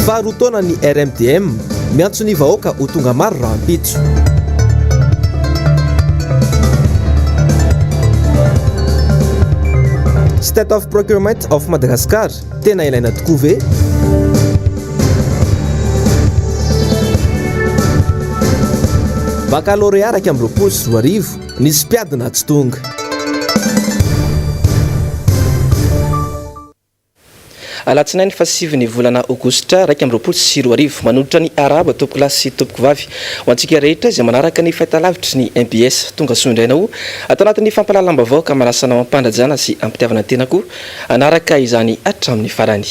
Faharoa taona ny RMDM, miantso ny vahoaka ho tonga maro rahampitso. State of Procurement of Madagascar, tena ilaina tokoa ve? Baccalauréat 2021, nisy mpiadina tsy tonga. Alatsinainy fahasivy ny volana Aogositra 2021. Manolotra ny arahaba tompokolahy sy tompokovavy ho antsika rehetra izay manaraka ny fahitalavitry ny mbs. Tonga soa indray anao ato anatin'ny fampahalalam-baovao ka manasa anao am-panajana sy am-pitiavana tena koa hanaraka izany hatramin'ny farany.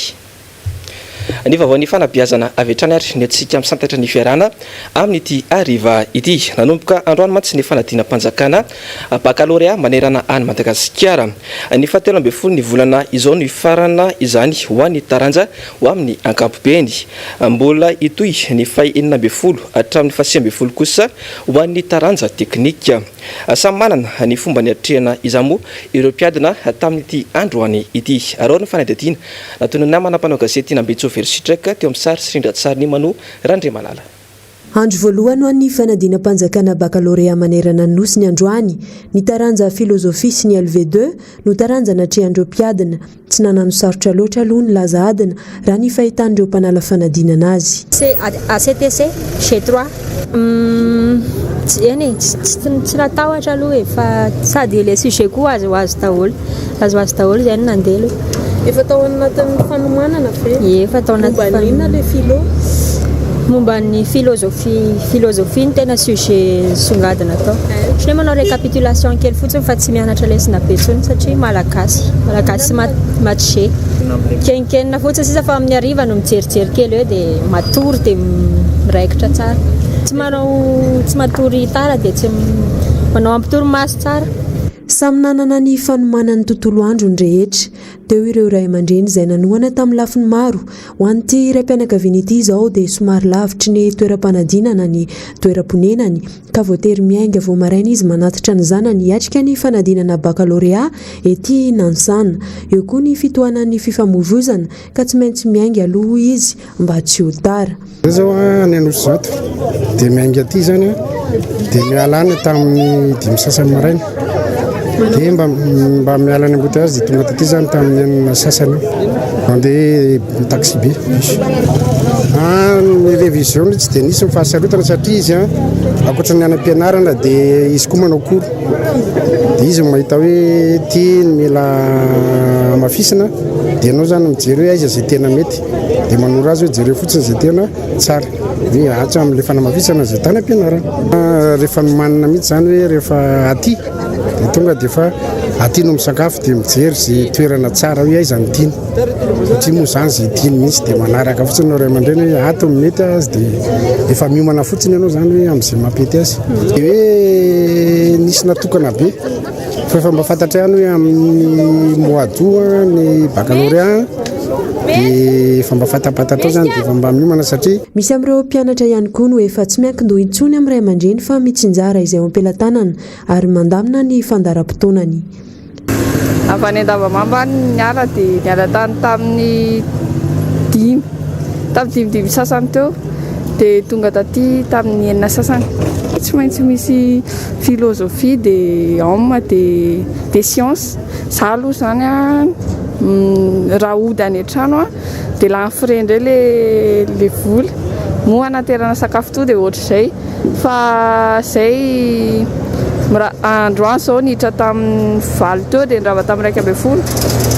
Ny vaovaon'ny fanabeazana avy hatrany ary ny antsika misantatra ny fiarahana amin'ity hariva ity. Nanomboka androany mantsy ny fanadinam-panjakana bakalorea manerana an'i Madagasikara. Ny fahatelo ambin'ny folo ny volana izao no hifarana izany ho an'ny taranja ho amin'ny ankapobeny. Mbola hitohy ny faha 16 hatramin'ny faha 19 kosa ho an'ny taranja teknika. Samy manana ny fomba niatrehana izany moa ireo mpiadina tamin'ity androany ity. Araho ny fanadihadiana nataon'ny namana mpanao gazety Nambetso Velositraka teo amin'ny sary sy rindran-tsarin'i Mano Randriamalala. Andro voalohany ho an'ny fanadinam-panjakana bakalorea manerana ny Nosy ny androany. Ny taranja filozofia sy ny LV deux no taranja natrehan'ireo mpiadina. Tsy nanano sarotra loatra aloha ny laza adina, raha ny fahitan'ireo mpanala fanadinana azy. ACTC, G3. Humm, eny e, tsy natahotra aloha e, fa sady ilay sujet koa azoazo daholo, azoazo daholo izay no nandeha aloha. Efa tao anatin'ny fanomanana ve? Ie, efa tao anatin'ny Momba ny inona ilay philo? Momba ny philosophie, philosophie no tena sujet nisongadina tao. Ohatran'ny hoe manao récapitulation kely fotsiny fa tsy mianatra lesona be intsony satria malagasy, malagasy sy math G. Kenkenina fotsiny sisa fa amin'ny hariva no mijerijery kely eo dia matory dia miraikitra tsara. Tsy manao tsy matory tara dia tsy manao ampy torimaso tsara. Samy nanana ny fanomanany tontolo andro ny rehetra. Teo ireo ray aman-dreny izay nanohana tamin'ny lafiny maro. Ho an'ity raim-pianakaviana ity izao dia somary lavitry ny toeram-panadinana ny toeram-ponenany ka voatery miainga vao maraina izy manatitra ny zanany hiatrika ny fanadinana bakalorea ety Nansana. Eo koa ny fitohanan'ny fifamoivoizana ka tsy maintsy miainga aloha hoy izy mba tsy ho tara. Zay zao any Anosizato dia miainga aty zany dia miala any tamin'ny dimy sasany maraina dia mba mba miala any embouteillage dia tonga taty zany tamin'ny enina sasany eo mandeha taxi be bus. Ah, ny révision tsy dia nisy ny fahasarotana satria izy an ankoatra ny any am-pianarana dia izy koa manao cours dia izy no mahita hoe ty ny mila hamafisina dia ianao zany mijery hoe aiza izay tena mety. Dia manoro azy hoe jereo fotsiny izay tena tsara. Hoe atsy amin'ilay fanamafisana izay tany am-pianarana. Rehefa nomanina mihitsy izany hoe rehefa aty dia tonga dia efa aty no misakafo dia mijery izay toerana tsara hoe aiza no tiany. Satria moa izany izay tiany mihitsy dia manaraka fotsiny ny ray aman-dreny hoe ato no mety azy dia efa miomana fotsiny ianao izany hoe amin'izay mampety azy. Dia hoe nisy natokana be. Fa efa mba fantatra ihany hoe amin'ny mois d'août ny baccalauréat dia efa mba fantapantatrao izany dia efa mba miomana satria. Misy amin'ireo mpianatra ihany koa no efa tsy miankin-doha intsony amin'ny ray aman-dreny fa mitsinjara izay eo am-pelatanana ary mandamina ny fandaharam-potoanany. Avy any Andavamamba any niala dia niala tany tamin'ny dimy, tamin'ny dimy dimy sasany teo dia tonga taty tamin'ny enina sasany. Tsy maintsy misy Philosophie de homme de de science, za aloha zany an raha hody any an-trano an de lany frais indray le le vola, moa hanaterana sakafo toa de ohatr'izay fa zay mra- androany zao niditra tamin'ny valo teo de nirava tamin'ny 11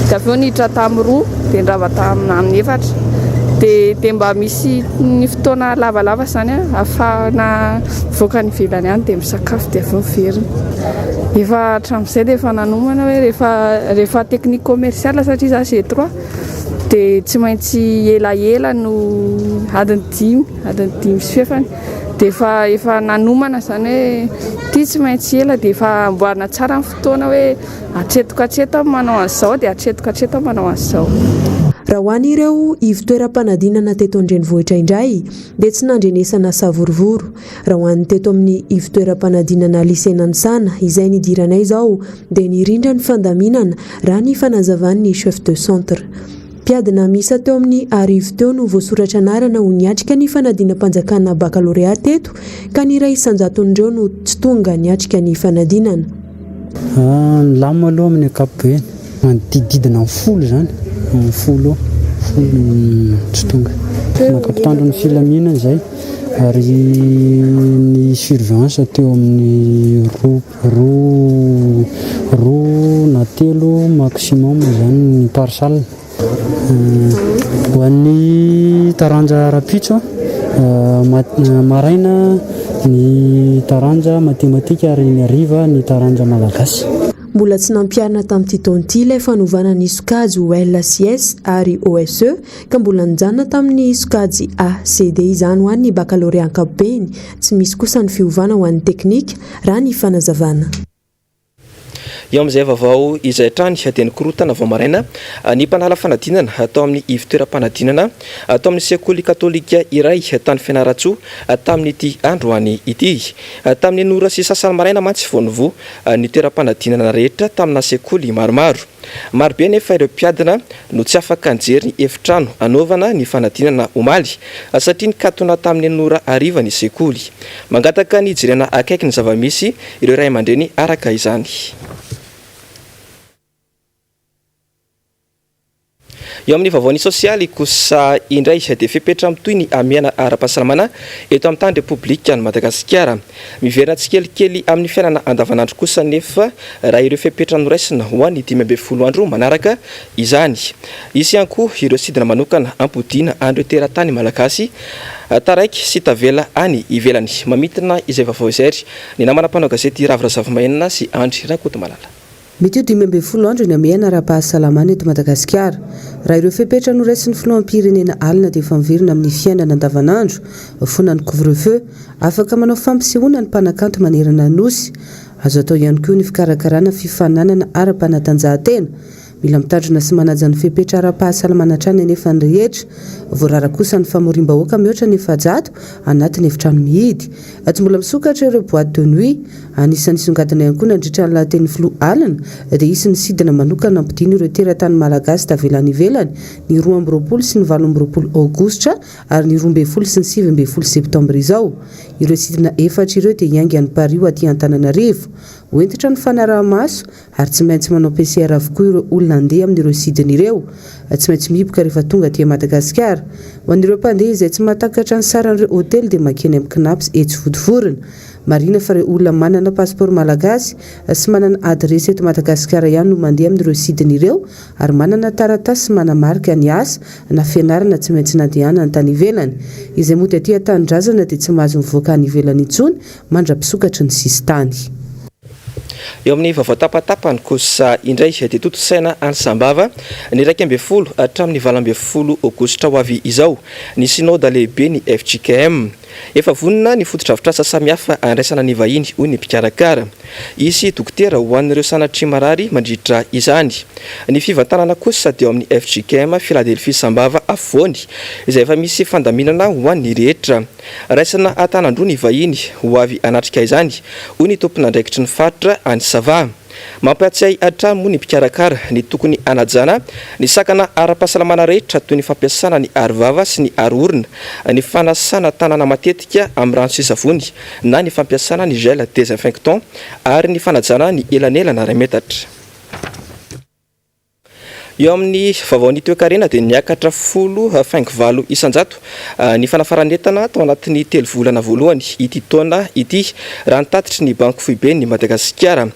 de avy eo niditra tamin'ny roa de nirava tamin'ny amin'ny efatra de de mba misy ny fotoana lavalava zany an ahafahana Mivoaka any ivelany any dia misakafo dia avy eo miverina. Efa hatramin'izay dia efa nanomana hoe rehefa rehefa technique commerciale satria za G3 dia tsy maintsy elaela no adiny dimy, adiny dimy sy fefany. Dia efa efa nanomana izany hoe ity tsy maintsy ela dia efa amboarina tsara ny fotoana hoe hatreto ka hatreto aho manao an'izao dia hatreto ka hatreto aho manao an'izao. Raha ho an'ireo ivon-toeram-panadinana teto an-drenivohitra indray dia tsy nandrenesana savorovoro. Raha ho an'ny teto amin'ny ivon-toeram-panadinana Lycée Nanisana izay nidiranay izao dia nirindra ny fandaminana raha ny fanazavan'ny chef de centre. Mpiadina miisa teo amin'ny arivo teo no voasoratra anarana ho niatrika ny fanadinam-panjakana bakalorea teto ka ny iray isan-jaton'ireo no tsy tonga niatrika ny fanadinana. Milamina aloha amin'ny ankapobeny, manodidididina ny folo izany, ny folo eo, folo no tsy tonga. Maka mpitandro ny filaminana izay ary ny surveillance teo amin'ny roa Roa, roa na telo maximum izany ny par salle. Ho an'ny taranja rahampitso, maraina ny taranja matematika ary ny hariva ny taranja malagasy. Mbola tsy nampiharina tamin'ity taona ity ilay fanovana ny sokajy ho L sy S ary OSE ka mbola nijanona tamin'ny sokajy A sy D izany ho an'ny bakalorea ankapobeny. Tsy misy kosa ny fiovana ho an'ny teknika raha ny fanazavana. Eo amin'izay vaovao izay hatrany dia nikorontana vao maraina ny mpanala fanadinana tao amin'ny ivon-toeram-panadinana tao amin'ny sekoly katolika iray tany Fianarantsoa tamin'ity androany ity. Tamin'ny enina ora sy sasany maraina mantsy vao nivoha ny toeram-panadinana rehetra tamina sekoly maromaro. Marobe anefa ireo mpiadina no tsy afaka nijery ny efitrano hanaovana ny fanadinana omaly satria nikatona tamin'ny enina ora hariva ny sekoly. Mangataka ny hijerena akaiky ny zava-misy ireo ray aman-dreny araka izany. Eo amin'ny vaovaon'ny sosialy kosa indray dia fepetra mitohy ny hamehana ara-pahasalamana eto amin'ny tany Repoblikan'i Madagasikara. Miverina tsikelikely amin'ny fiainana andavanandro kosa anefa raha ireo fepetra noraisina ho an'ny 15 andro manaraka izany. Hisy ihany koa ireo sidina manokana hampodiana an'ireo teratany malagasy taraiky sy tavela any ivelany. Mamintina izay vaovao izay ry ny namana mpanao gazety Ravo Razafimahenina sy Andry Rakotomalala. Mety ho 15 andro ny hamehana ara-pahasalamana eto Madagasikara. Raha ireo fepetra noraisin'ny filoham-pirenena alina dia efa miverina amin'ny fiainana andavanandro, foana ny couvre-feu. Afaka manao fampisehoana ny mpanakanto manerana ny Nosy. Azo atao ihany koa ny fikarakarana fifaninanana ara-panatanjahantena. Mila mitandrina sy manaja ny fepetra ara-pahasalamana hatrany anefa ny rehetra. Voarara kosa ny famoriam-bahoaka mihoatra ny 400 anatin'ny efitrano mihidy. Tsy mbola misokatra ireo boite de nuit. Anisan'ny nisongadina ihany koa nandritra ny lahatenin'ny filoha alina dia hisy ny sidina manokana hampodiana ireo teratany malagasy tavela any ivelany ny 22 sy ny 28 aogositra ary ny 12 sy ny 19 septambra izao. Ireo sidina efatra ireo dia hiainga any Paris ho aty Antananarivo. Ho hentitra ny fanaraha-maso ary tsy maintsy manao PCR avokoa ireo olona handeha amin'ireo sidina ireo. Tsy maintsy mihiboka rehefa tonga aty Madagasikara. Ho an'ireo mpandeha izay tsy mahatakatra ny saran'ireo hotely dia mankeny amin'ny Cnaps etsy Vontovorona. Marihina fa ireo olona manana pasipaoro malagasy sy manana adiresy eto Madagasikara ihany no mandeha amin'ireo sidina ireo ary manana taratasy manamarika ny asa na fianarana tsy maintsy nandehanany tany ivelany. Izay mody aty an-tanindrazana dia tsy mahazo mivoaka any ivelany intsony mandra-pisokatry ny sisintany. Eo amin'ny vaovao tapatapany kosa indray dia tontosaina any Sambava ny 11 hatramin'ny 18 aogositra ho avy izao ny Synoda lehibe ny fjkm. Efa vonona ny fotodrafitrasa samihafa handraisana ny vahiny hoy ny mpikarakara. Hisy dokotera ho an'ireo sanatria marary mandritra izany. Ny fivantanana kosa dia ao amin'ny fjkm Philadelphie Sambava afovoany izay efa misy fandaminana ho an'ny rehetra. Raisina an-tanan-droa ny vahiny ho avy hanatrika izany, hoy ny tompon'andraikitry ny faritra any Sava. Mampahatsiahy hatrany moa ny mpikarakara ny tokony hanajana ny sakana ara-pahasalamana rehetra toy ny fampiasana ny arovava sy ny aro-orona, ny fanasana tanana matetika amin'ny rano sy savony na ny fampiasana ny gel désinfectant ary ny fanajana ny elanelana iray metatra. Eo amin'ny vaovaon'ny toekarena dia niakatra 10,8% ny fanafaran'entana tao anatin'ny telo volana voalohany ity taona ity, raha ny tatitry ny Banky Foiben'i Madagasikara.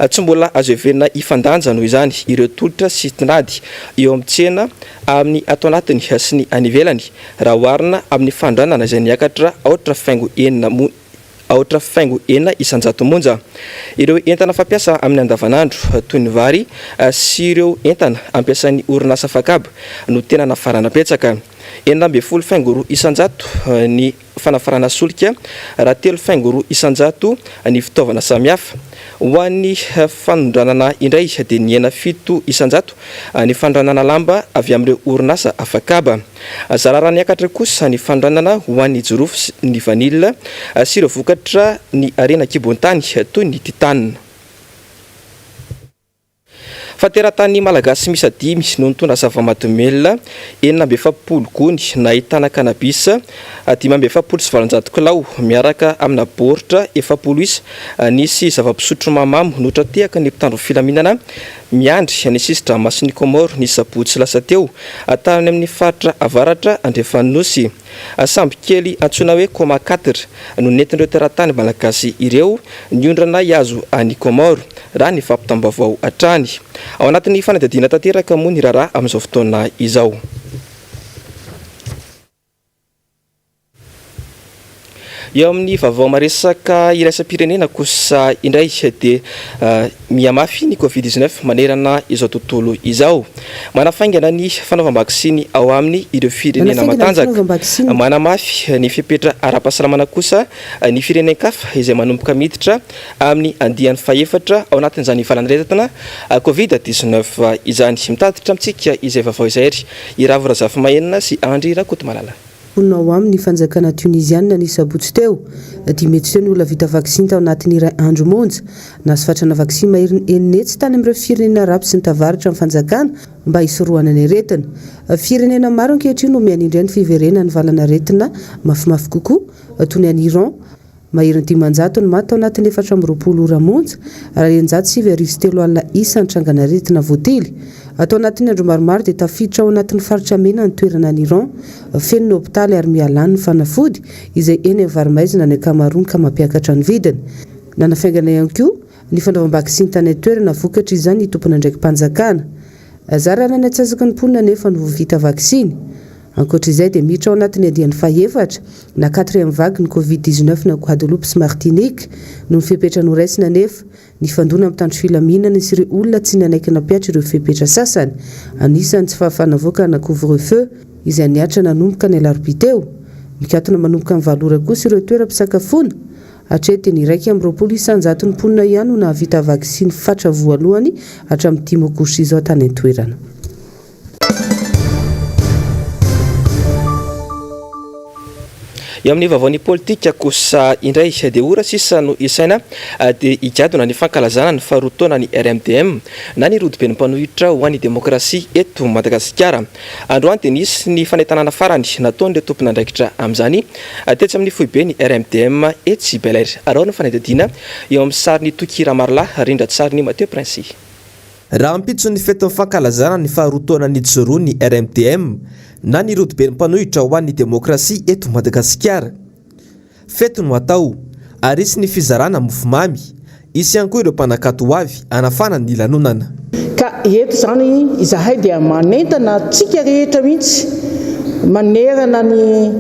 Tsy mbola azo heverina hifandanja noho izany ireo tolotra sy tinady eo amin'ny tsena amin'ny ato anatiny sy ny any ivelany raha oharina amin'ny fanondranana izay niakatra aotra faingo enina 8,6% monja. Ireo entana fampiasa amin'ny andavanandro toy ny vary sy ireo entana ampiasain'ny orinasa Facab no tena nafarana betsaka. 16,2% ny fanafarana solika raha 3,2% ny fitaovana samihafa. Ho an'ny fanondranana indray dia nihena 7% ny fanondranana lamba avy amin'ireo orinasa Facab. Zara raha niakatra kosa ny fanondranana ho an'ny jirofo sy ny vanila sy ireo vokatra ny harena an-kibon-tany toy ny titane. Fa teratany malagasy miisa dimy no nitondra zava-mahadomelina 46 gony nahitana cannabis 845 kilao miaraka amina baoritra 40 isa nisy zava-pisotro mahamamo notratehaky ny mpitandro filaminana miandry ny sisi-dranomasin'i Comores ny sabotsy lasa teo tany amin'ny faritra avaratra andrefan'ny Nosy. Sambo kely antsoina hoe Coma Quatre no nentin'ireo teratany malagasy ireo niondrana hihazo an'i Comores, raha ny fampitam-baovao hatrany. Ao anatin'ny fanadihadiana tanteraka moa ny raharaha amin'izao fotoana izao. Eo amin'ny vaovao maresaka iraisam-pirenena kosa indray dia mihamafy ny Covid 19 manerana izao tontolo izao. Manafaingana ny fanaovam-baksiny ao aminy ireo firenena Manafaingana ny matanjaka. fanaovam-baksiny. Manamafy ny fepetra ara-pahasalamana kosa ny firenen-kafa izay manomboka miditra amin'ny andiany fahefatra ao anatin'izany valanaretina Covid 19 izany. Mitatitra amintsika izay vaovao izay ry i Ravo Razafimahenina sy Andry Rakotomalala. Mponina ao aminy ny fanjakana Toniziana ny sabotsy teo. Dimy hetsy teo ny olona vita vaksiny tao anatin'ny iray andro monja. Nahazo fatrana vaksiny maherin'ny enina hetsy tany amin'ireo firenena arabo sy ny tavaratra ny fanjakana mba hisorohana ny aretina. Firenena maro ankehitriny no miha-nindray ny fiverenan'ny valan'aretina mafimafy kokoa, toy ny any Iran, Maherin'ny 500 ny maty tao anatin'ny 24 ora monja, raha 99 600 isa ny trangan'aretina voatily. Tao anatin'ny andro maromaro dia tafiditra ao anatin'ny faritra mena ny toerana any Iran, feno ny hopitaly ary miha-lany ny fanafody, izay eny amin'ny varo-maizina ny ankamaroany ka mampiakatra ny vidiny. Nanafaingana ihany koa ny fanaovam-baksiny tany an-toerana vokatr'izany ny tompon'andraiki-panjakana. Zara raha ny antsasaky ny mponina anefa no vita vaksiny. Ankoatra izay dia miditra ao anatin'ny andiany fahefatra na quatrième vague ny Covid 19 na Guadeloupe sy Martinique. Noho ny fepetra noraisina anefa, nifandona amin'ny mpitandro filaminana sy ireo olona tsy nanaiky nampihatra ireo fepetra sasany, anisan'ny tsy fahafahana avoaka na couvre-feu, izay nihatra nanomboka ny alarobia teo. Mikatona manomboka amin'ny valo ora kosa ireo toeram-pisakafoana. Hatreto dia ny 21 isan-jaton'ny mponina ihany no nahavita vaksiny fatra voalohany hatramin'ny dimy aogositra izao tany an-toerana. Eo amin'ny vaovaon'ny politika kosa indray dia ora sisa no isaina dia higadona ny fankalazana ny faharoa taonan'ny RMDM na ny rodoben'ny mpanohitra ho an'ny demokrasia eto Madagasikara. Androany dia nisy ny fanentanana farany nataon'ireo tompon'andraikitra amin'izany tetsy amin'ny foiben'ny RMDM etsy Bel'Air. Araho ny fanadihadiana eo amin'ny sarin'i Toky Ramarolahy, rindran-tsarin'i Mathieu Princi. Rahampitso ny fetin'ny fankalazana ny faharoa taona nijoroan'ny RMDM na ny Rodoben'ny Mpanohitra ho an'ny Demokrasia eto Madagasikara. Fety no hatao, ary hisy ny fizarana mofomamy. Hisy ihany koa ireo mpanakanto ho avy hanafana ny lanonana. Ka eto izany izahay dia manentana antsika rehetra mihitsy manerana ny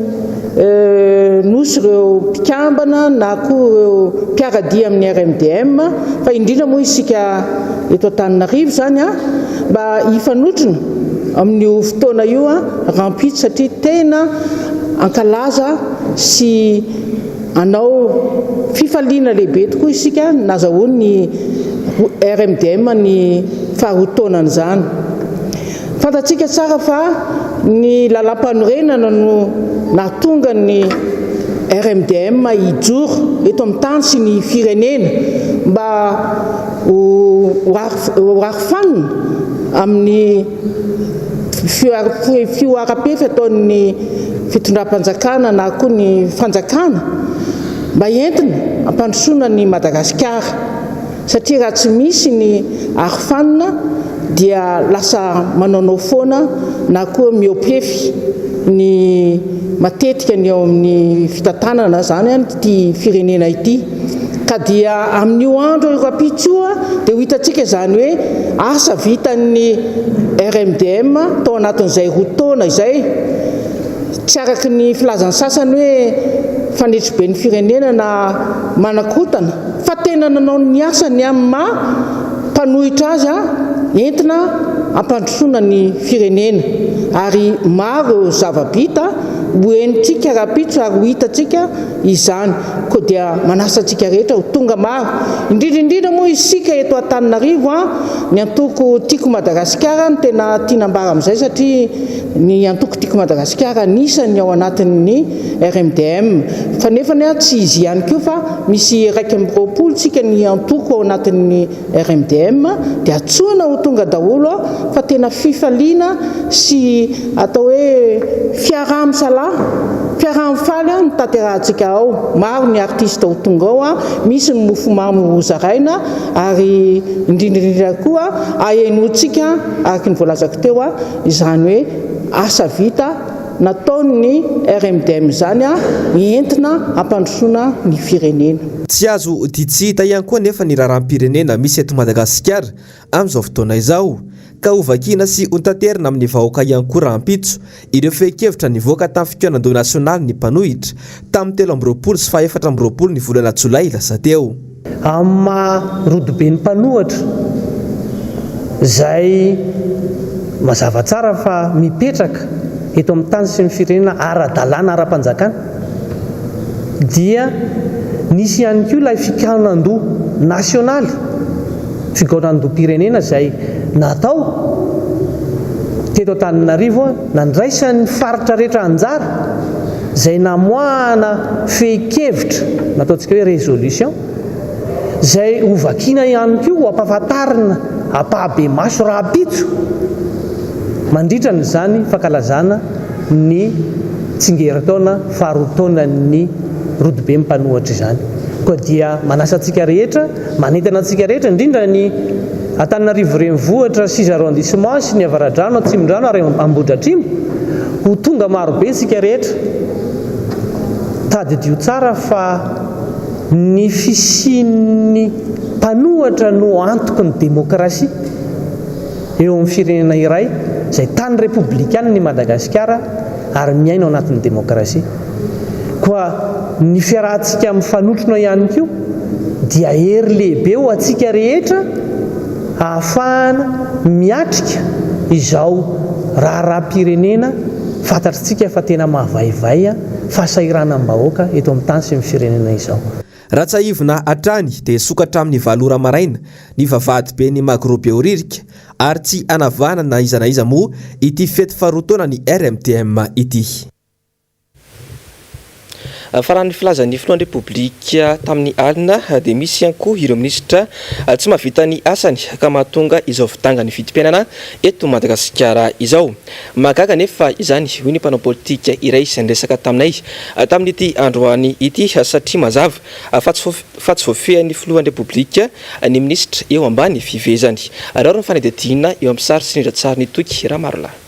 Nosy ireo mpikambana na koa ireo mpiara-dia amin'ny RMDM fa indrindra moa isika eto Antananarivo izany mba hifanotrona amin'io fotoana io rahampitso satria tena hankalaza sy hanao fifaliana lehibe tokoa isika nazahoan'ny RMDM ny faharoa taonan'izany. Fantatsika tsara fa ny lalàmpanorenana no nahatonga ny RMDM hijoro eto amin'ny tany sy ny firenena mba ho arofanina amin'ny fihoaram-pefy ataon'ny fitondram-panjakana na koa ny fanjakana mba entina hampandrosoana an'i Madagasikara. Satria raha tsy misy ny arofanina dia lasa manaonao foana na koa mihoa-pefy ny matetika ny eo amin'ny fitantanana izany ity firenena ity. Ka dia amin'io andro io rahampitso io dia ho hitantsika izany hoe asa vitan'ny RMDM tao anatin'izay roa taona izay. Tsy araka ny filazan'ny sasany hoe fanetriben'ny firenena na manakorontana. Fa tena nanao ny asany amin'ny maha mpanohitra azy entina hampandrosoana ny firenena ary maro ireo zava-bita Ho henontsika rahampitso ary ho hitantsika izany. Koa dia manasa antsika rehetra ho tonga maro, indrindra indrindra moa isika eto Antananarivo an, ny antoko Tiako Madagasikara no tena tiana ambara amin'izay satria ny antoko Tiako Madagasikara anisan'ny ao anatin'ny RMDM. Fa nefany an tsy izy ihany koa fa misy 21 tsika ny antoko ao anatin'ny RMDM dia antsoina ho tonga daholo fa tena fifaliana sy atao hoe fiaraha-misalahy, fiaraha-mifaly no tanterahantsika ao. Maro ny artiste ho tonga ao, misy ny mofomamy ho zaraina ary indrindra indrindra koa ahenoantsika araka ny voalazako teo izany hoe asa vita nataon'ny RMDM izany entina hampandrosoana ny firenena. Tsy azo odian-tsy hita ihany koa anefa ny raharaham-pirenena misy eto Madagasikara amin'izao fotoana izao, ka hovakiana sy hotaterina amin'ny vahoaka ihany koa rahampitso ireo fehin-kevitra nivoaka tamin'ny fikaonandoha nasionalin'ny mpanohitra tamin'ny 23 sy faha 24 ny volana jolay lasa teo. Amin'ny maha rodoben'ny mpanohatra izay mazava tsara fa mipetraka eto amin'ny tany sy ny firenena ara-dalàna ara-panjakana dia nisy ihany koa ilay fikaonandoha nasionaly, fikaonandoham-pirenena izay natao teto Antananarivo nandraisan'ny faritra rehetra anjara izay namoahana fehin-kevitra nataontsika hoe résolution izay hovakiana ihany koa ho ampahafantarina ampahabemaso rahampitso mandritra an'izany fankalazana ny tsingerin-taona faharoa taonan'ny rodobe mpanohatra izany. Koa dia manasa antsika rehetra, manentana antsika rehetra, indrindra ny Antananarivo Renivohitra, six arrondissement sy ny Avaradrano, Atsimondrano ary Ambohidratrimo, ho tonga marobe isika rehetra. Tadidio tsara fa ny fisian'ny mpanohatra no antoky ny demokrasia eo amin'ny firenena iray izay tany repoblikanina i Madagasikara ary miaina ao anatin'ny demokrasia. Koa ny fiarahantsika mifanotrona ihany koa dia hery lehibe ho antsika rehetra hahafahana miatrika izao raharaham-pirenena fantatritsika fa tena mahavaivay fahasahiranam-bahoaka eto amin'ny tany sy ny firenena izao. Raha tsiahivina hatrany dia hisokatra amin'ny valo ora maraina ny vavahadiben'ny Magro Behoririka ary tsy hanavahana na iza na iza moa ity fety faharoa taonan'ny RMDM ity. Fa raha ny filazan'ny filohan'ny Repoblika tamin'ny alina dia misy ihany koa ireo minisitra tsy mahavita ny asany ka mahatonga izao fidangan'ny vidim-piainana eto Madagasikara izao. Mahagaga anefa izany, hoy ny mpanao politika iray izay niresaka taminay tamin'ity androany ity satria mazava fa tsy fa tsy voafehin'ny filohan'ny Repoblika ny minisitra eo ambany fivezany. Araho ny fanadihadiana eo amin'ny sary sy ny rindran-tsarin'i Toky Ramarolahy.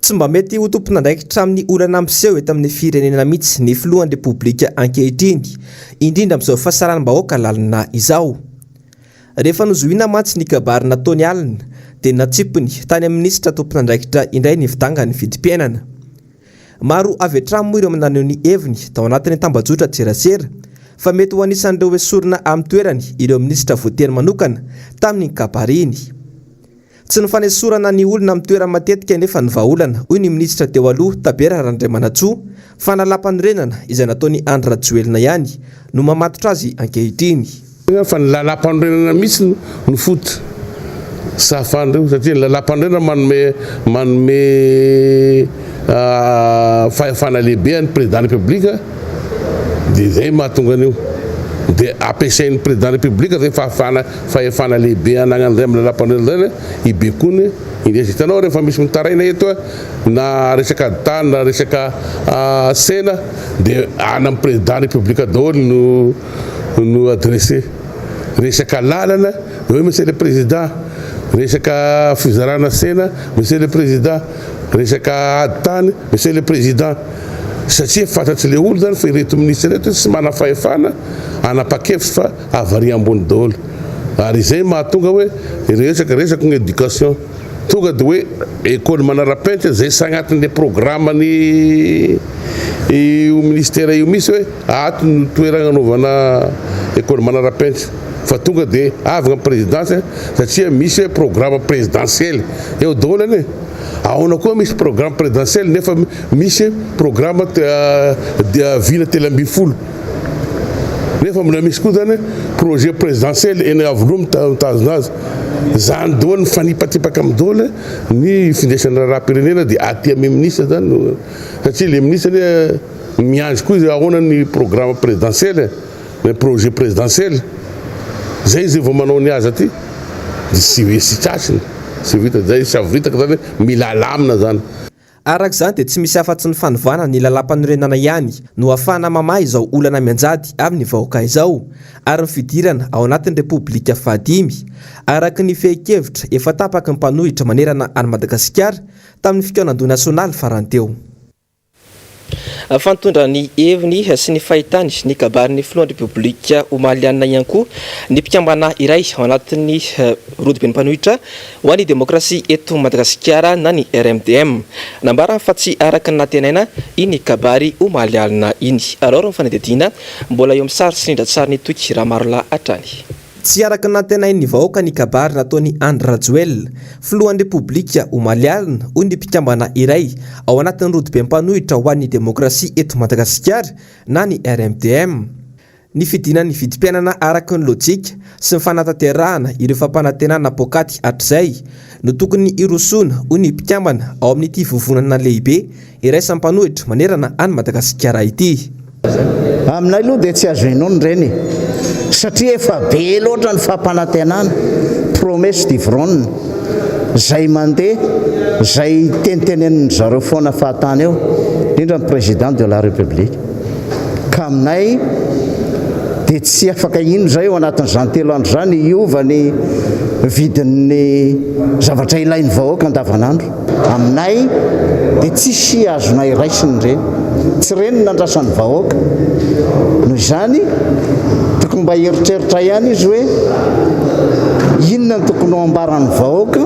Tsy mba mety ho tompon'andraikitra amin'ny olana miseho eto amin'ny firenena mihitsy ny filohan'ny Repoblika ankehitriny, indrindra amin'izao fahasaranam-bahoaka lalina izao. Rehefa nozohiana mantsy ny kabary nataony alina dia natsipiny tany amin'ny minisitra tompon'andraikitra indray ny fidangan'ny vidim-piainana. Maro avy hatrany moa ireo naneho ny heviny tao anatin'ny tambajotran-tserasera fa mety ho anisan'ireo hesorina amin'ny toerany ireo minisitra voatery manokana tamin'iny kabary iny. Tsy ny fanesorana ny olona amin'ny toerany matetika anefa no vahaolana, hoy ny minisitra teo aloha, Tabera Randriamanantsoa, fa ny lalàmpanorenana izay nataon'i Andry Rajoelina ihany no mamatotra azy ankehitriny. Fa ny lalàmpanorenana mihitsy no fototra tsy ahafahan'ireo satria ny lalàmpanorenana manome manome fahefana lehibe an'ny président république dia izay mahatonga an'io dia ampiasain'ny président république zay fahafahana fahefana lehibe anagnany zay amin'ny lalàmpanorenana zay hibaikoany indrindra hitanao rehefa misy mitaraina eto na resaka ady tany na resaka sena dia any amin'ny président république daholo no no adressé. Resaka lalana hoe monsieur le président, resaka fizarana sena monsieur le président, resaka ady tany monsieur le président. Satria fantatry le olo zany fa ireto ministre ireto tsy mana fahefana hanapa-kevitra fa avy ary ambony daholo. Ary izay mahatonga hoe resaka resaka ny éducation. Tonga de hoe école manara-penitra zay tsy agnatin'le programme ny io ministère io mihitsy hoe ato no toerana anaovana école manara-penitra fa tonga de avy ny présidence satria misy hoe programme présidentiel eo daholo anie. Ahoana koa misy programme présidentiel nefa misy programme vina 13 nefa mbola misy koa zany projet présidentiel eny Iavoloha mitazona azy. Zany daholo mifanipatipaka amin'ny daholo ny findesana raharaham-pirenena dia aty amin'ny ministre zany no satria le ministre anie miandry koa izy ahoana ny programme présidentiel. Le projet présidentiel zay izy vao manao ny azy aty de tsy tsy tratriny tsy vita zay tsy avoritaka zany mila alamina zany. Araka izany dia tsy misy afa-tsy ny fanovana ny lalàmpanorenana ihany no ahafahana mamaha izao olana mianjady amin'ny vahoaka izao ary ny fidirana ao anatin'ny Repoblika fahadimy araka ny fehin-kevitra efa tapaky ny mpanohitra manerana an'i Madagasikara tamin'ny fikaonandoha nasionaly farany teo. Fa nitondra ny heviny sy ny fahitany ny kabarin'ny filohan'ny Repoblika omaly alina ihany koa ny mpikambana iray ao anatin'ny rodoben'ny mpanohitra ho an'ny demokrasia eto Madagasikara na ny RMDM. Nambarany fa tsy araka ny nantenaina iny kabary omaly alina iny. Araho ny fanadihadiana mbola eo amin'ny sary sy rindran-tsarin'i Toky Ramarolahy hatrany. Tsy araka ny nantenain'ny vahoaka ny kabary nataon'i Andry Rajoelina, filohan'ny Repoblika omaly alina, hoy ny mpikambana iray ao anatin'ny rodobe mpanohitra ho an'ny demokrasia eto Madagasikara na ny RMDM. Ny fidinan'ny vidim-piainana araka ny lojika sy ny fanatanterahana ireo fampanantenana poakaty hatrizay no tokony hirosoana, hoy ny mpikambana ao amin'ity vovonana lehibe Iraisan'ny mpanohitra manerana an'i Madagasikara ity. Aminay aloha dia tsy azo inoana ireny e! Satria efa be loatra ny fampanantenana, promesse d'ivrogne, izay mandeha, izay tenitenenin-dry zareo foana fahatany eo, indrindra ny président de la république. Ka aminay dia tsy afaka hino izay ao anatin'izany telo andro izany hiova ny vidin'ny zavatra ilain'ny vahoaka andavanandro. Aminay dia tsisy azonay raisina ireny. Tsy ireny no nandrasan'ny vahoaka. Noho izany, tokony mba hieritreritra ihany izy hoe inona no tokony ho ambaran'ny vahoaka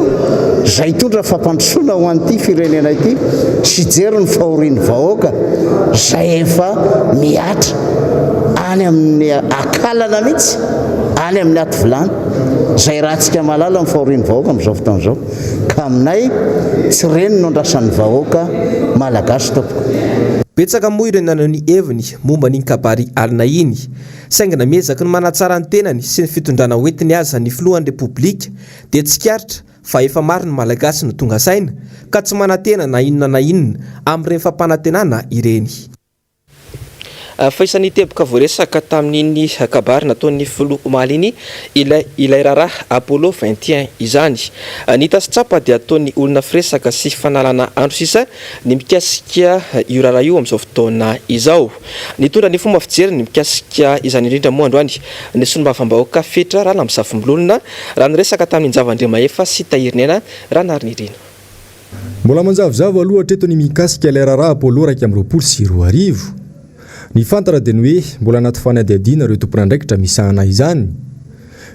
izay hitondra fampandrosoana ho an'ity firenena ity sy hijery ny fahorian'ny vahoaka izay efa mihatra any amin'ny akalana mihitsy, any amin'ny aty vilany, izay ratsika mahalala ny fahorian'ny vahoaka amin'izao fotoana izao. Ka aminay tsy ireny no andrasan'ny vahoaka Malagasy tompoko. Betsaka moa ireo naneho ny heviny momba an'iny kabary alina iny. Saingy na miezaky ny manatsara ny tenany sy ny fitondrana hoentiny aza ny filohan'ny Repoblika dia tsikaritra fa efa maro ny Malagasy no tonga saina ka tsy manantena na inona na inona amin'ireny fampanantenana ireny. Fa isan'ny teboka voaresaka tamin'iny kabary nataon'ny filoha omaly iny ilay ilay raharaha Apollo 21 izany. Ny hita sy tsapa dia ataon'ny olona firesaka sy fanalana andro sisa ny mikasika io raharaha io amin'izao fotoana izao. Nitondra ny fomba fijeriny mikasika izany indrindra moa androany ny solombavambahoaka Fetra Ralamizafimboloina raha niresaka tamin'i Njava Andriamahefa sy Tahiriniaina Ranarinirina. Mbola manjavozavo aloha hatreto ny mikasika ilay raharaha Apollo 2021. Ny fantatra dia ny hoe mbola anaty fanadihadiana ireo tompon'andraikitra misahana izany.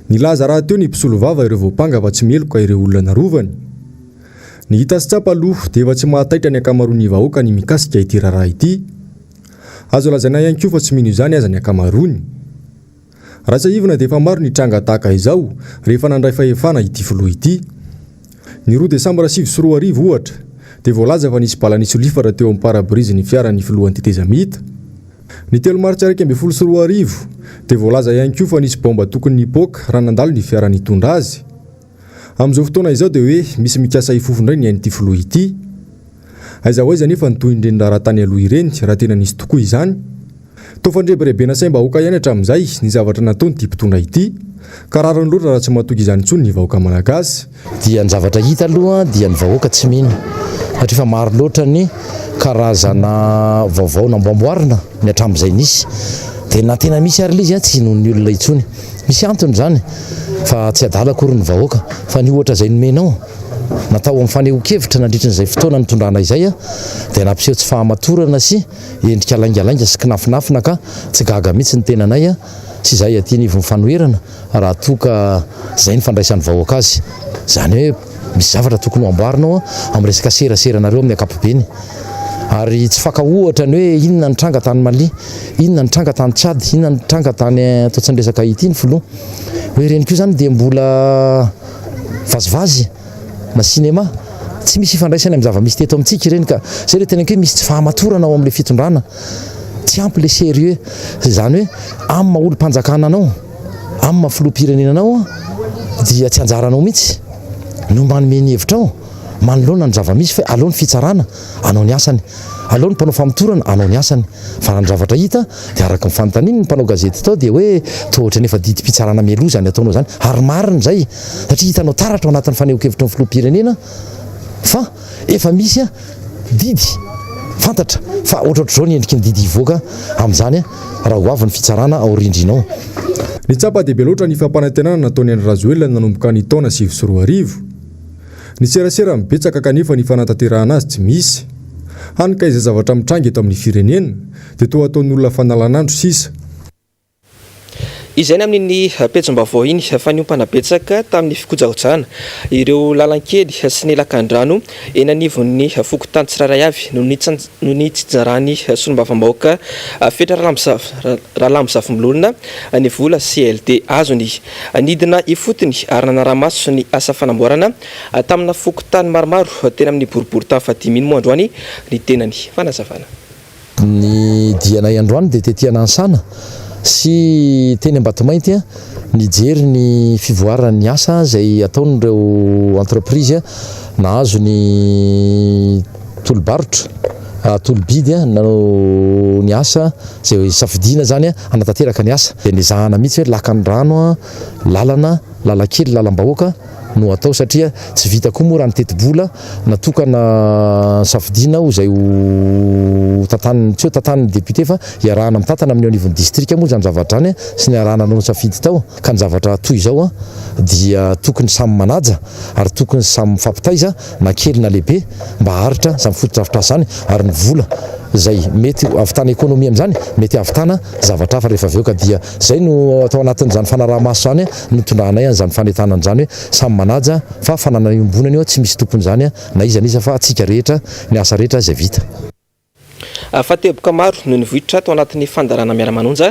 Nilaza rahateo ny mpisolovava ireo voampanga fa tsy meloka ireo olona narovany. Ny hita sy tsapa aloha dia efa tsy mahataitra ny ankamaroan'ny vahoaka ny mikasika ity raharaha ity. Azo lazaina ihany koa fa tsy mino izany aza ny ankamaroany. Raha tsiahivina dia efa maro ny tranga tahaka izao rehefa nandray fahefana ity filoha ity. Ny roa desambra 2009 ohatra dia voalaza fa nisy bala nisolifatra teo amin'ny pare-brise ny fiaran'ny filohan'ny tetezamita. Ny telo martsa 2011 dia voalaza ihany koa fa nisy baomba tokony nipoaka raha nandalo ny fiara nitondra azy. Amin'izao fotoana izao dia hoe misy mikasa hifofo indray ny ain'ity filoha ity. Aiza ho aiza anefa ny tohin'ireny raharaha tany aloha ireny raha tena nisy tokoa izany? Toa fandrebirebena saim-bahoaka ihany hatramin'izay ny zavatra nataon'ity mpitondra ity, ka rariny loatra raha tsy matoky izany intsony ny vahoaka malagasy. Dia ny zavatra hita aloha dia ny vahoaka tsy mino satria efa maro loatra ny karazana vaovao namboamboarina ny hatramin'izay nisy dia na tena misy ary ilay izy tsy inoan'ny olona intsony. Misy antony izany fa tsy adala akory ny vahoaka fa ny ohatra izay nomenao natao amin'ny fanehoan-kevitra nandritra izay fotoana nitondrana izay dia nampiseho tsy fahamatorana sy endrika laingalainga sy kinafinafina ka tsy gaga mihitsy ny tenanay sy izahay aty anivon'ny fanoherana raha toa ka izay ny fandraisan'ny vahoaka azy. Izany hoe misy zavatra tokony ho amboarina ao amin'ny resaka seraseranareo amin'ny ankapobeny. Ary tsy faka ohatra ny hoe inona ny tranga tany Mali, inona ny tranga tany Tchad, inona ny tranga tany atao tsy niresaka Haiti ny filoha. Hoe ireny koa izany dia mbola vazivazy na cinéma. Tsy misy ifandraisany amin'ny zava-misy teto amintsika ireny ka izay ilay teneniko hoe misy tsy fahamatorana ao amin'ilay fitondrana. Tsy ampy ilay sérieux. Izany hoe amin'ny maha olom-panjakana anao, amin'ny maha filoham-pirenena anao dia tsy anjaranao mihitsy no manome ny hevitrao manoloana ny zava-misy fa aleo ny fitsarana hanao ny asany, aleo ny mpanao famotorana hanao ny asany. Fa raha ny zavatra hita dia araka ny fanontanian'ny mpanao gazety tao dia hoe toa ohatran'ny efa didim-pitsarana mialoha izany ataonao izany ary marina izay satria hitanao taratra ao anatin'ny fanehoan-kevitry ny filoham-pirenena fa efa misy didy fantatra fa ohatrohatr'izao ny endriky ny didy hivoaka amin'izany raha ho avy ny fitsarana ao rindrina ao. Nitsapa dia be loatra ny fampanantenana nataon'i Andry Rajoelina nanomboka ny taona 2009. Ny serasera no betsaka kanefa ny fanatanterahana azy tsy misy. Hany ka izay zavatra mitranga eto amin'ny firenena dia toa ataon'olona fanalan'andro sisa. Izay ny amin'iny pejim-baovao iny fa niompana betsaka tamin'ny fikojakojana ireo lalan-kely sy ny lakan-drano eny anivon'ny fokontany tsirairay avy no nitsinjaran'ny solombavambahoaka Fetra Ralambozafimbololona ny vola CLD azony. Nidina ifotony ary nanara-maso ny asa fanamboarana tamina fokontany maromaro teny amin'ny boriborintany fahadimy iny moa androany ny tenany. Fanazavana. Ny dianay androany dia tety Anansana sy teny Ambatomainty nijery ny fivoaran'ny asa izay ataon'ireo entreprise nahazo ny tolo-barotra, tolo-bidy nanao ny asa izay safidiana izany hanatanteraka ny asa. Dia nezahana mihitsy hoe lakan-drano, lalana, lalan-kely, lalam-bahoaka. no atao satria tsy vita koa moa raha ny tetibola natokana safidiana ho izay ho tantanin'ny, tsy hoe tantanin'ny député fa iarahana mitantana amin'ny eo anivon'ny distrika moa izany zavatra izany sy ny iarahana nanao ny safidy tao ka ny zavatra toy izao dia tokony samy manaja ary tokony samy mifampitaiza na kely na lehibe mba haharitra izany fotodrafitrasa izany ary ny vola izay mety hahavitana économie amin'izany mety hahavitana zavatra hafa rehefa avy eo ka dia izay no atao anatin'izany fanaraha-maso izany Nitondranay an'izany fanentanana izany hoe samy manaja fa fananana iombonana io tsy misy tompon'izany na iza n'iza fa antsika rehetra ny asa rehetra izay vita. Fa teboka maro no nivoitra tao anatin'ny fandaharana Miara-manonja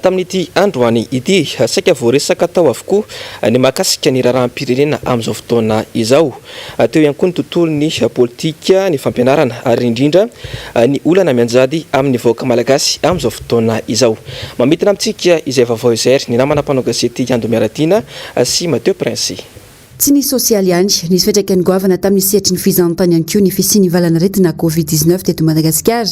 tamin'ity androany ity. Saika voaresaka tao avokoa ny mahakasika ny raharaham-pirenena amin'izao fotoana izao. Teo ihany koa ny tontolon'ny politika, ny fampianarana ary indrindra ny olana mianjady amin'ny vahoaka malagasy amin'izao fotoana izao. Mamintina amintsika izay vaovao izay ary ny namana mpanao gazety Ando Miaratiana sy Mathieu Prince. Tsy ny sosialy ihany, nisy fiantraikany goavana tamin'ny sehatry ny fizahantany ihany koa ny fisian'ny valan'aretina Covid 19 teto Madagasikara.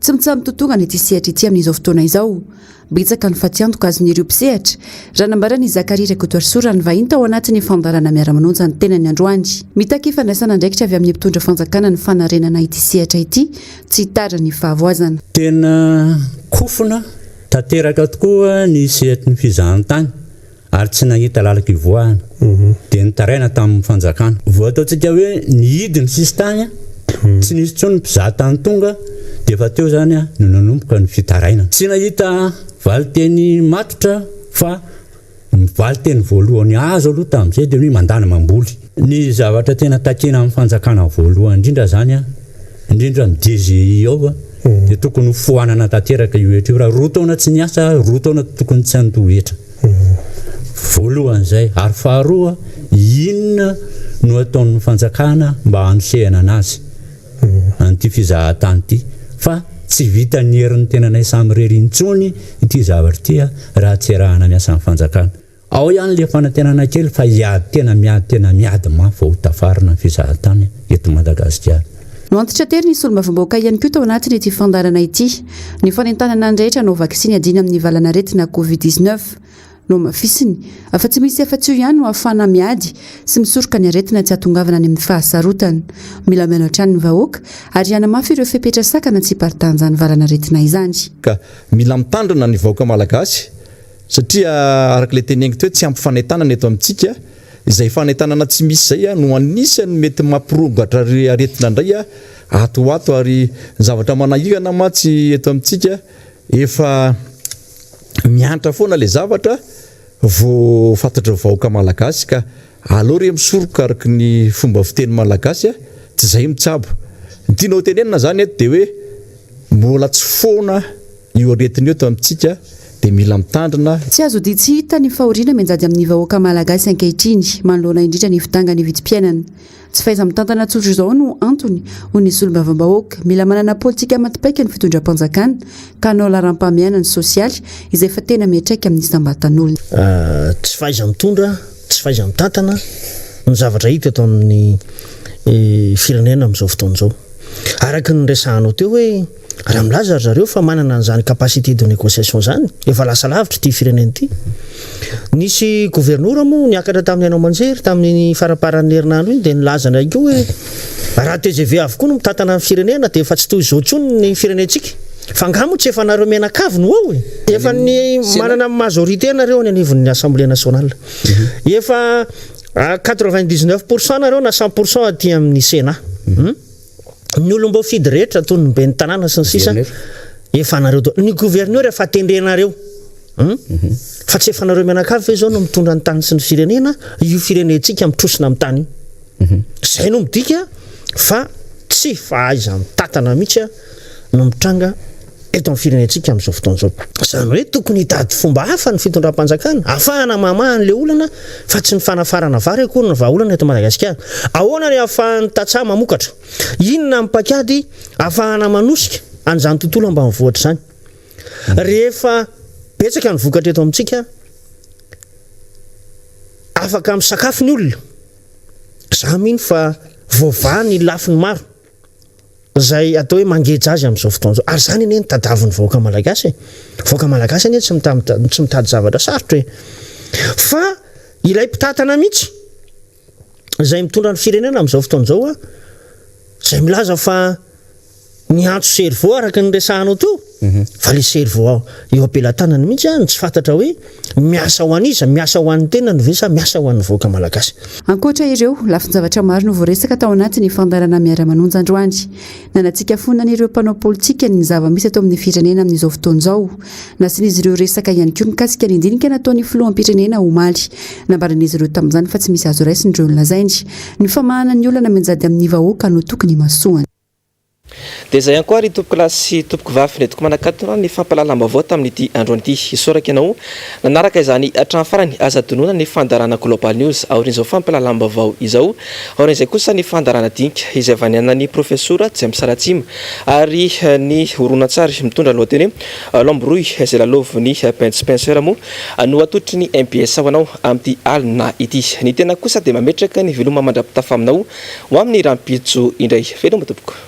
Tsy mitsaha-mitotongana ity sehatra ity amin'izao fotoana izao. Betsaka ny fatiantoka azon'ireo mpisehatra, raha nambaran'i Zacharie Rakotoarisoa raha nivahiny tao anatin'ny fandaharana Miara-manonja ny tenany androany. Mitaky fandraisana andraikitra avy amin'ny mpitondra fanjakana ny fanarenana ity sehatra ity, tsy tara ny fahavoazana. Tena kofona tanteraka tokoa ny sehatry ny fizahantany ary tsy nahita lalan-kivoahana dia nitaraina tamin'ny fanjakana. Vao ataontsika hoe nihidy ny sisintany, tsy nisy intsony ny mpizaha tany tonga dia efa teo izany no nanomboka ny fitarainana. Tsy nahita valinteny matotra fa ny valinteny voalohany azo aloha tamin'izay dia ny hoe mandàna mamboly. Ny zavatra tena takiana amin'ny fanjakana voalohany indrindra izany, indrindra amin'ny DGI ao, dia tokony ho foanana tanteraka io hetra io. Raha roa taona tsy niasa, roa taona tokony tsy handoa hetra. Voalohany izay. Ary faharoa, inona no ataon'ny fanjakana mba hanosehana anazy, an'ity fizahan-tany ity? Fa tsy vitan'ny herin'ny tenanay samirery intsony ity zavatra ity raha tsy iarahana miasa amin'ny fanjakana. Ao ihany ilay fanantenana kely fa hiady tena miady tena miady mafy vao ho tafarina ny fizahantany eto Madagasikara. Noantitrateriny solombavambahoaka ihany koa tao anatin'ity fandaharana ity ny fanentanana ny rehetra hanao vaksiny hiadiana amin'ny valan'aretina Covid 19. Nohamafisiny fa tsy misy afa-tsy io ihany no ahafahana miady sy misoroka ny aretina tsy hahatongavana any amin'ny fahasarotana. Mila mihaino hatrany ny vahoaka ary hanamafy ireo fepetra sakana tsy hiparitahan'izany valan'aretina izany. Ka mila mitandrina ny vahoaka malagasy Satria araka ilay teneniko teo hoe tsy ampy fanentanana eto amintsika, izay fanentanana tsy misy izay no anisan'ny mety mampirongatra aretina indray ato ho ato ary ny zavatra manahirana mantsy eto amintsika efa miantra foana ilay zavatra vao fantatry ny vahoaka malagasy ka aleo re misoroka araka ny fomba fiteny malagasy tsy izay mitsabo. Ny tiana ho tenenina izany eto dia hoe mbola tsy foana io aretina io eto amintsika. Dia mila mitandrina. Tsy azo odian-tsy hita ny fahoriana mianjady amin'ny vahoaka malagasy ankehitriny, manoloana indrindra ny fidangan'ny vidim-piainana. Tsy fahaiza-mitantana tsotra izao no antony, hoy ny solombavambahoaka. Mila manana politika maty paika ny fitondram-panjakana, ka hanao laharam-pahamehana ny sosialy, izay efa tena miantraika amin'ny isam-batan'olona. Tsy fahaiza-mitondra, tsy fahaiza-mitantana no zavatra hita eto amin'ny firenena amin'izao fotoana izao. Araka ny niresahanao teo hoe raha milaza ry zareo fa manana an'izany capacité de négociation izany, efa lasa lavitra ity firenena ity. Nisy governora moa niakatra tamin'ny haino aman-jery tamin'iny faramparan'ny herinandro iny dia nilaza indray koa hoe raha tgv avokoa no mitantana ny firenena dia efa tsy toy izao intsony ny firenentsika. Fa angaha moa tsy efa nareo mianakavy no ao e? Efa ny manana majorité nareo any anivon'ny assemblée nationale. Efa 99 pour cent nareo na 100 pour cent aty amin'ny Sénat. Ny olom-boafidy rehetra toy ny ben'ny tanàna sy ny sisa efa anareo daholo. Ny gouverneur efa tendrenareo. Fa tsy efa nareo mianakavy ve izao no mitondra ny tany sy ny firenena, io firenentsika mitrosona amin'ny tany io. Izay no midika fa tsy fahaiza-mitantana mihitsy no mitranga eto amin'ny firenentsika amin'izao fotoana izao. Izany hoe tokony hitady fomba hafa ny fitondram-panjakana ahafahana mamaha an'ilay olana fa tsy ny fanafarana vary akory no vahaolana eto Madagasikara. Ahoana ny ahafahan'ny tantsaha mamokatra? Inona ny paikady ahafahana manosika an'izany tontolo ambanivohitra izany? Rehefa betsaka ny vokatra eto amintsika, afaka misakafo ny olona. Izaho mino fa voavaha ny lafiny maro. Izay atao hoe mangeja azy amin'izao fotoana izao. Ary izany anie no tadavin'ny vahoaka malagasy e. Vahoaka malagasy anie tsy tsy mitady zavatra sarotra e. Fa ilay mpitantana mihitsy izay mitondra ny firenena amin'izao fotoana izao a, izay milaza fa niantso cerveau araka ny resahanao teo, fa ilay cerveau eo am-pelatanany mihitsy a, no tsy fantatra hoe Miasa ho an'iza? Miasa ho an'ny tenany ve sa miasa ho an'ny vahoaka malagasy? Ankoatra ireo, lafin-javatra maro no voaresaka tao anatin'ny fandaharana Miara-manonja androany. Nanatsikafonana ireo mpanao politika ny zava-misy eto amin'ny firenena amin'izao fotoana izao. Nasian'izy ireo resaka ihany koa mikasika ny dinika nataon'ny filoham-pirenena omaly. Nambaran'izy ireo tamin'izany fa tsy misy azo raisina ireo nolazainy. Ny famahana ny olana mianjady amin'ny vahoaka no tokony himasoany. Dia izay ihany koa ary tompokolahy sy tompokovavy nentiko manakatona ny fampahalalam-baovao tamin'ity androany ity. Isaorako ianao nanaraka izany hatramin'ny farany. Aza adinoina ny fandaharana Global News aorian'izao fampahalalam-baovao izao. Aorian'izay kosa ny fandaharana Dinika izay vanianan'ny Profesora James Ratsima ary ny horonantsary mitondra ny lohateny hoe L'Embrouille izay lalaovin'i Ben Spencer moa no atolotry ny mbs ho anao amin'ity alina ity. Ny tena kosa dia mametraka ny veloma mandra-pitafa aminao Ho amin'ny rahampitso indray. Veloma tompoko.